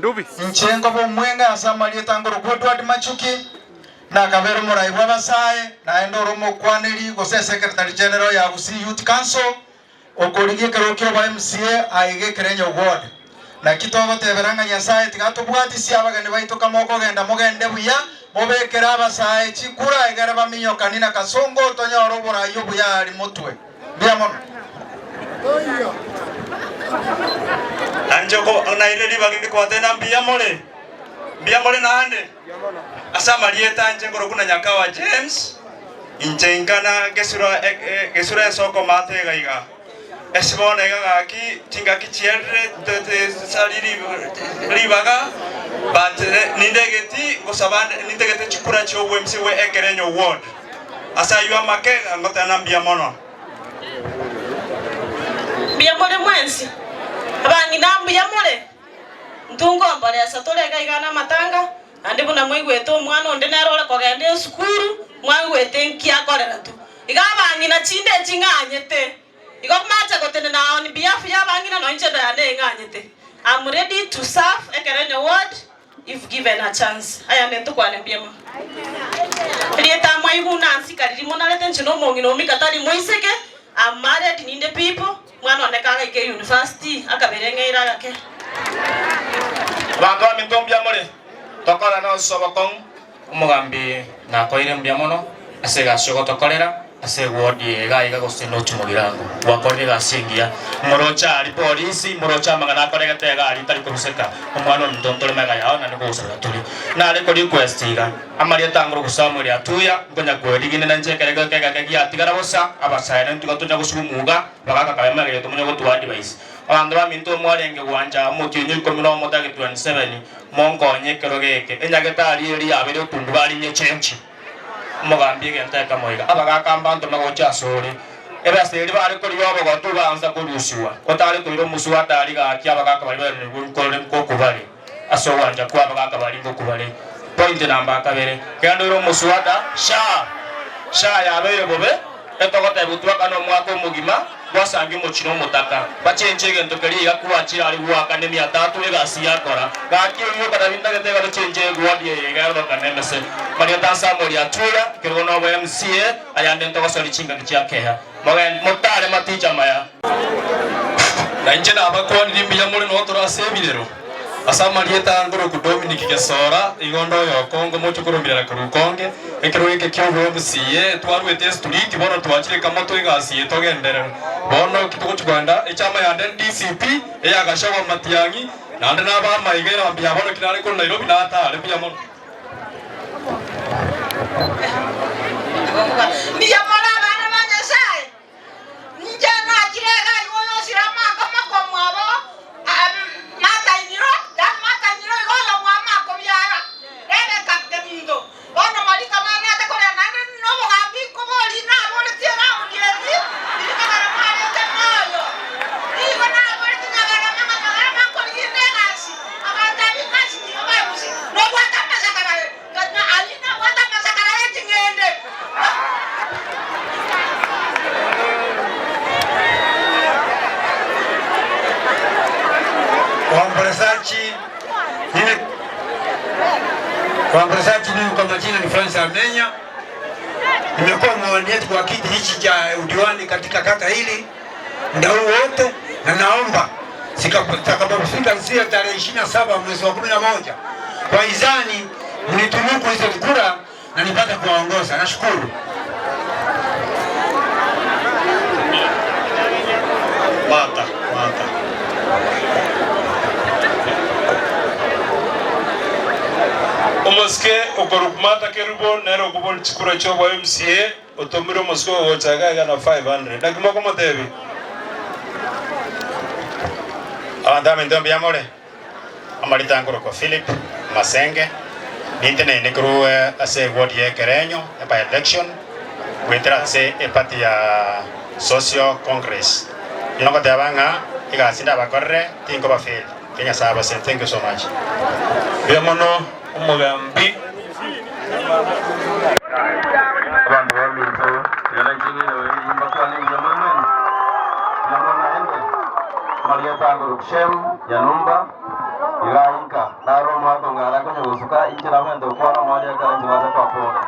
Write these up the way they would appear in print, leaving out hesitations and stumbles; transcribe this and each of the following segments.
Inche nkoba omweng'e ase amarieta ngorokwa Edward Machuki, nakabeire omorai bw'abasae, naende ore omokwaneri gose Secretary General ya Gusii Youth Council, okorigia ekerogo ki'oba MCA aiga Ekerenyo Ward. Naki togotebera ng'a Nyasae tiga atobwatisie abageni baito kama okogenda mogende buya, mobekere abasae chikura egere baminyokani na kasongo tonyore oborai obuya aria motwe. Mbuya mono. Nainche naire ribaga rikobatebia mbuya more, mbuya more naende ase amarieta inche nkorokwa na Nyakawa James, inche inka na gesura gesura esoko maate iga iga. Ase bono iga gaki chingaki chierire ntesariri ribaga but nindegeti ngosaba nintagete chikura chi'obwemsi bwe Ekerenyo ward. Ase ayio amake ngoteba mbuya mono. Mbuya more mwensi, abang'ina mbuya more? Ntunkomboresa tore iga iga namatanga, naende buna mwaigwete omwana onde nere ore kogenda esukuru, mwaigwete nki akoreretwe. Iga abang'ina chinde nching'anyete, igo mache gotenena on behalf ya abang'ina nonya inche ndo yane eng'anyete. I'm ready to serve Ekerenyo ward if given a chance. Aya nentokwane mbuya mono. Erieta mwaigwa Nancy Kariri monarete inche na omong'ina o Mika tari moiseke, I'm married ninde people, mwana one kagaika university akabera eng'eira agake. Abanto baminto mbuya more, tokorane ase obokong'u. Omogambi nakoeire mbuya mono ase egasi ogotokorera ase ewodi eye iga iga gose nochi mogirango. Gwakorire egasi engiya. Moroche aria polisi, moroche amang'ana akoregete iga aria tari kobiseka. Omwana ominto ntore magega yao naende nkogosabera tore. Nare ko request iga, amarieta angoro Samuel Atuya, nkonya kweriginera inche ekero egeka egeke giatigara bosa, abasae naintwe iga tonya gosiba omuga, bagaka kabe magega tomonye gotua advice. Abanto baminto mwarenge gwancha omotienyi o ikomi nomo tariki 27, Monkonye ekero geke, enyagetari eria yabeire otundubari nyechenche. Omogambi egento ekemo iga, abagaaka mbanto magocha asore, ebesa eria bare koria obogotu baansa korusigwa, otare koira omosubati aria gaki abagaaka baria baerenigwe nkore nkokubare ase ogwancha kwa abagaaka baria nkokubare. Point namba kabere, genda oire omoswada shaa shaa yabeire bobe. Etogotebia twakane omwaka omogima, gwasangia omochie nomotaka. Bachenche egento keria iga kwachire aria goakana emia tatu egasi yakora. Gaki oyio okanabi ntagete iga tochenche egwadi eye iga erorokane emese. Marieta Samuel Atuya, ekerogo nobo MCA, ayande ntogosori chingaki chia keha. Mogen motare maticha amaya. Na inche nabakwanirie mbuya more noo tore ase ebirero. Ase amarieta a Ngoroku Dominic Gesora, igo onde oyo Okongo mochie koromberera korwa Ukonge, ekerogo eke kia obo-MCA, twarwete estriti bono twachire ekamoto egasi eye togenderere. Bono ki togochia kogenda echama yande DCP eya Gachagua Matiang'i, naende naba amaiga erambi ya bono ki nare korwa Nairobi natare mbuya mono. Mbuya more abana ba Nyasae. Inche nachire iga igo oyosire amako makomwabo matainiro, yaani matainiro igo oyomwabo makobiara Rebeka keminto. Bono mariko mang'ete koria naende nobogambi nkoboria naboretie eraundi eri riria Nyagarama arenge moyo. Nigo naboretie Nyagarama ng'a Nyagarama nkorigia inde egasi, agantebia egasi tiyo baegusi, nobwate amasakara ayio nabwate amasakara ye ching'ende. Waombolezaji mimi waombolezaji, mimi kwa majina ni Francis Amenya, nimekuwa mwaniaji kwa kiti hichi cha udiwani katika kata hili muda huu wote, na naomba sitakapofika zile tarehe 27 mwezi wa 11 kwa izani mnitunuku hizo kura na nipate kuwaongoza. Nashukuru. Mata, mata. Omosike okorokwa Martha Kerubo nere okobori chikura chi'obo MCA otomire omosike ogocha iga iga na 500. Naki mokomotebia? Abanto baminto mbuya more? Amarita nkorokwa Philip Masenge, ninteneine korwa ase eward ya Ekerenyo e by election goetera ase eparty ya Social Congress. Nigo ngoteba ng'a egasi ndabakorere tinkoba fail. Ke Nyasae abasenie. Thank you so much. Mbuya mono omogambi. Abanto baminto, tiga nainche ng'ire imbakwane mbuya more mwensi. Mbuya mono naende. Amarieta angorokwa Shem Nyanumba, iga inka. nka naro omwaka ong'ara akonya gosuka inche nabwenerete gokwana omwari ekero inche bacha koa pole.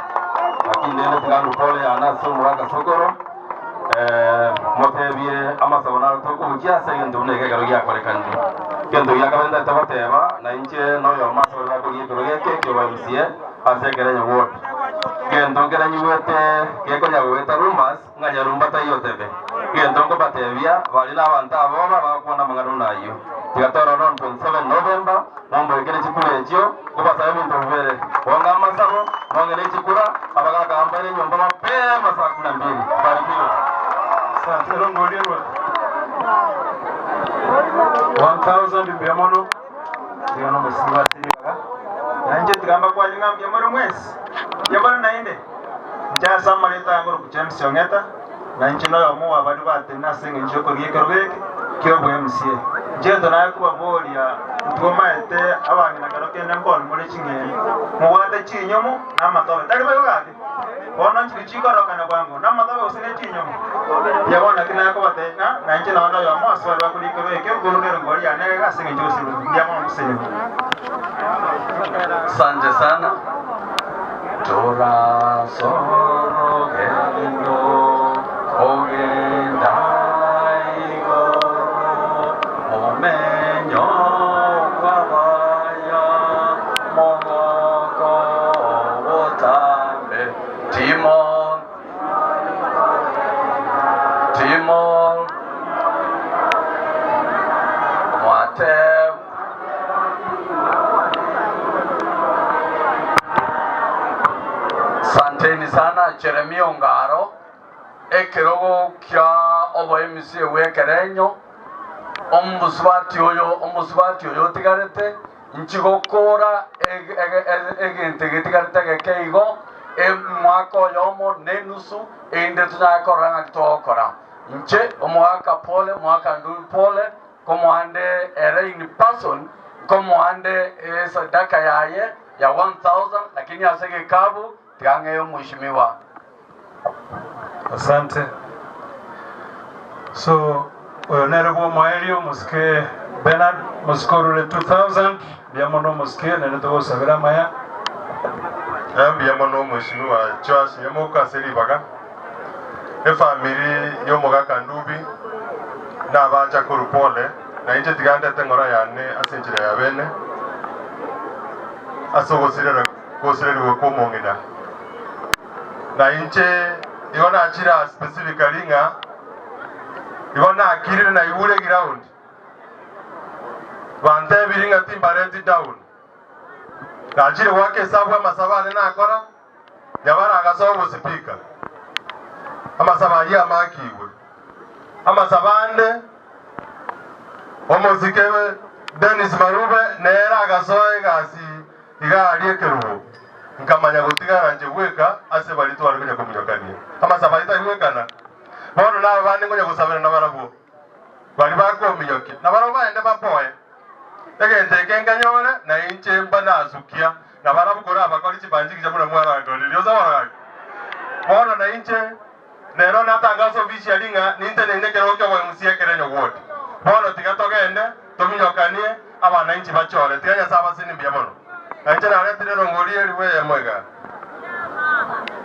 Lakini rende tiga ndue pole yane ase omogaka Sokoro, motebie amasabo naro tokobuchia ase egento buna eke ekero giakorekanire. Egento gia kabere ntagete goteba, na inche noyomo ase baria bakorigia ekerogo eke ekio ba MCA ase Ekerenyo Ward. Egento nkere nyigwete gekonya goeta rumours, Ng'a nyarumba taiyo tebe. Egento nkobatebia, baria nabanto aboba bagokwana amang'ana buna ayio. Tiga torore on 27 November, momboekere chikura echio, nkobasabe ebinto bibere, bong'e amasabo, mong'e ne chikura, abagaka bambaire enyomba mapema saa kumi na mbili. Barikiwe. Asante rongoria 1000 mbuya mono nigo nomosiba ase ribaga nainche tiga mbakwanie ng'a mbuya more mwensi mbuya more naende Inche ase amarieta aya ngoroku James Ong'eta, na inche noyomo bwa baria batenena ase engencho y'okorigia ekerogo eke ki'obo-MCA. Inche gento naye kobaboria, intwe omaete abang'ina kero kende mbono more ching'eni, mobwate chinyomo na amatobe, tari boigo gaki? Bono nchiria chikororokana bwango, namatobe gose ne chinyomo? Mbuya bono naki naye kobatebia ng'a nainche nonye noyomo ase baria bakorigia ekerogo eke, nkorunda erongori yane egega ase engencho y'obosio bwaino. Mbuya mono mosesenigwe. Asante sana. Torasorogendo kogenda igoro, omenyo bw'abaya, mogoko obotambe. Timon, Timon, mwateb. Santeni sana Jeremia Ongaro, ekerogo kia oboemisi bw'ekerenyo, omosubati oyo omosubati oyo otigarete, nchigokora egento getigarete geke igo, omwaka oyomo na enusu, erinde tonyare korora ng'aki togokora. Inche omogaka pole, omogaka Ndumi pole, Nkomoande ere in person, nkomoande esadaka yaye ya 1000, lakini ase egekabu tiga ng'ee omweshimiwa. Asante. So oyo nere bw'omoerio omosike Bernard, omosike orure 2000, mbuya mono omosike, naende togosabera amaya. Mbuya mono Mheshimiwa Joash Nyamoko ase ribaga. Efamiri y'omogaka Ndubi nabacha korwa pole, na inche tiga ndete eng'ora yane ase enchera ya bene ase ogosirera gosirerigwa kw'omong'ina. Na inche igo nachire aa specifically ng'a igo nakirire naigure eground, bantebirie ng'a timbareti down. Nachire goaka esabu amasabo ane nakora, Nyabara agasoa obosipika, amasabo ayio amakigwe. Amasabo ande, omosike Dennis Marube nere agasoa egasi iga aria ekerubo, nkamanya gotigara inche bweka ase baria tware konya kominyokania. Amasabo ayio taigwekana. Bono naba bande nkonya gosabera nabarabwo, baria bakominyokia, nabarabwo baende baboe. Egento eke nkanyore, na inche mba nasukia, na barabwo korabakore chibanchiki buna mwarankorire. Ose bono gaki? Bono na inche nero natangase officially ng'a ninteneine ekerogo ki'oboemusia ekerenyo ward. Bono tiga togende tominyokanie abananchi bachore. Tiga Nyasae abasenie mbuya mono. Na inche naretire erongori elifu eyemo igaa.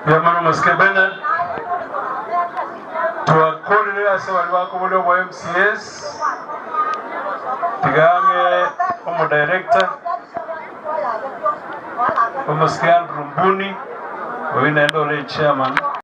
Mbuya mono Mosike Bernard. Twakorire ase baria bakoboria obo MCAs, tiga ang'e omodirector Omosike Andrew Mbuni, oyio naende ore echairman.